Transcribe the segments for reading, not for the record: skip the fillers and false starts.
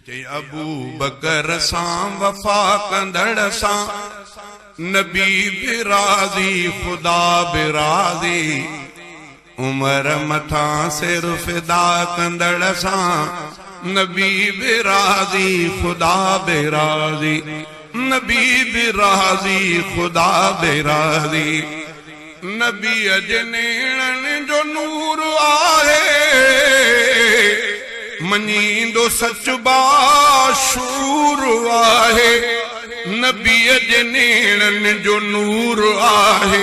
چئي ابوبڪر سان وفا ڪندڙ سان نبي به راضي خدا به راضي عمر مٿان سر فدا ڪندڙ سان نبي به راضي خدا به راضي نبي به راضي خدا به راضي نبيء جي نيڻن جو نور آهي، مڃيندو سچ باشعور آهي. نبيء جي نيڻن جو نور آهي،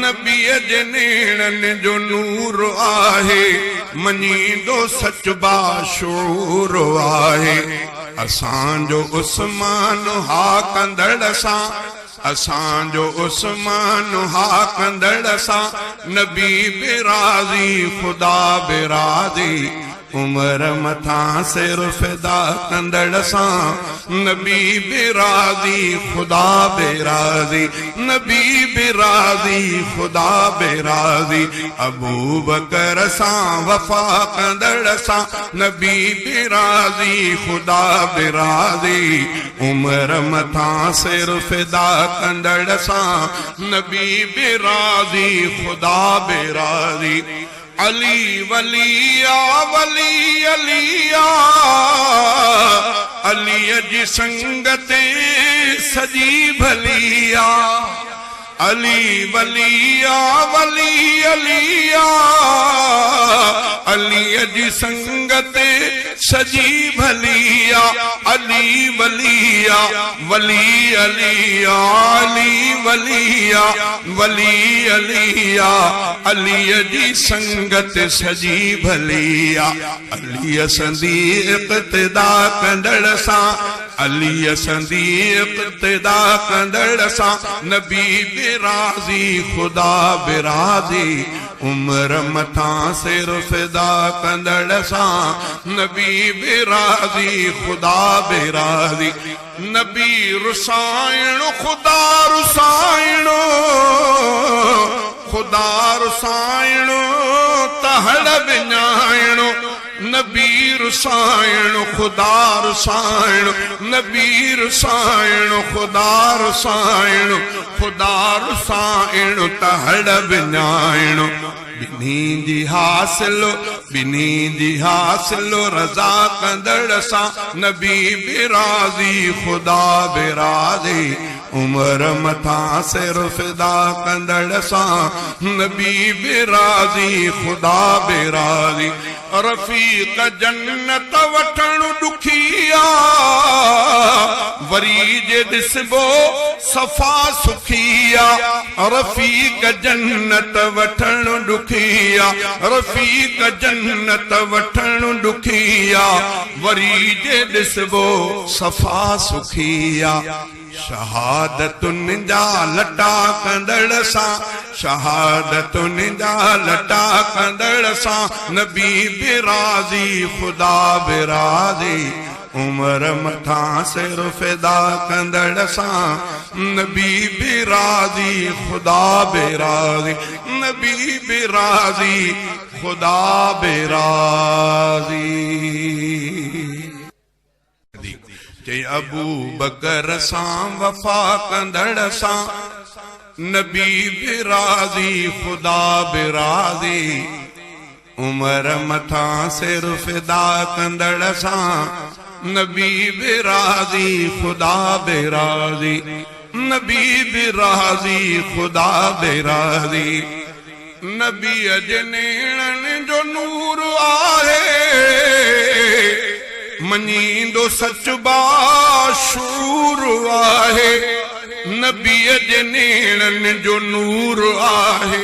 نبيء جي نيڻن جو نور آهي، مڃيندو سچ باشعور آهي. اسان جو عثمان ها ڪندڙ سان. اسان جو عثمان ها ڪندڙ سان نبي به راضي خدا به راضي عمر مٿان سر فدا ڪندڙ سان نبي به راضي خدا به راضي نبي به راضي خدا به راضي ابوبڪر سان وفا ڪندڙ سان نبي به راضي خدا به راضي عمر مٿان سر فدا ڪندڙ سان نبي به راضي خدا به راضي علي ولي آ ولي علي آ علي جي سنگت سڄي ڀلي آ. علي ولي آ ولي علي آ علي جي سنگت سڄي ڀلي آ علي ولي آ ولي علي آ علي ولي آ ولي علي آ علي جي سنگت سڄي ڀلي آ علي سندي اقتدا ڪندڙ سان عليء سندي اقتدا ڪندڙ سان نبي به راضي خدا به راضي عمر مٿان سر فدا ڪندڙ سان نبي به راضي خدا به راضي نبي رسائڻ خدا رسائڻ خدا رسائڻ ته هڙ وڃائڻ نبي رسائڻ خدا رسائڻ نبي رسائڻ خدا رسائڻ خدا رسائڻ ته هڙ وڃائڻ ٻنهي جي حاصل ٻنهي جي حاصل رضا ڪندڙ سان نبي به راضي خدا به راضي عمر مٿان سر فدا ڪندڙ سان نبي به راضي خدا به راضي رفيق جنت وٺڻ ڏکي آ وري جي ڏسبو صفا سکي آ رفيق جنت وٺڻ ڏکي آ رفيق جنت وٺڻ ڏکي آ وري جي ڏسبو صفا سکي آ. شهادتن جا لٽا ڪندڙ سان شهادتن جا لٽا ڪندڙ سان نبي به راضي خدا به راضي عمر مٿان سر فدا ڪندڙ سان نبي به راضي خدا به راضي نبي به راضي خدا به راضي. چئي ابوبڪر سان وفا ڪندڙ سان نبي به راضي خدا به راضي عمر مٿان سر فدا ڪندڙ سان نبي به راضي خدا به راضي نبي به راضي خدا به راضي نبيء جي نيڻن جو نور آهي، مڃيندو سچ باشعور آهي. نبيء جي نيڻن جو نور آهي.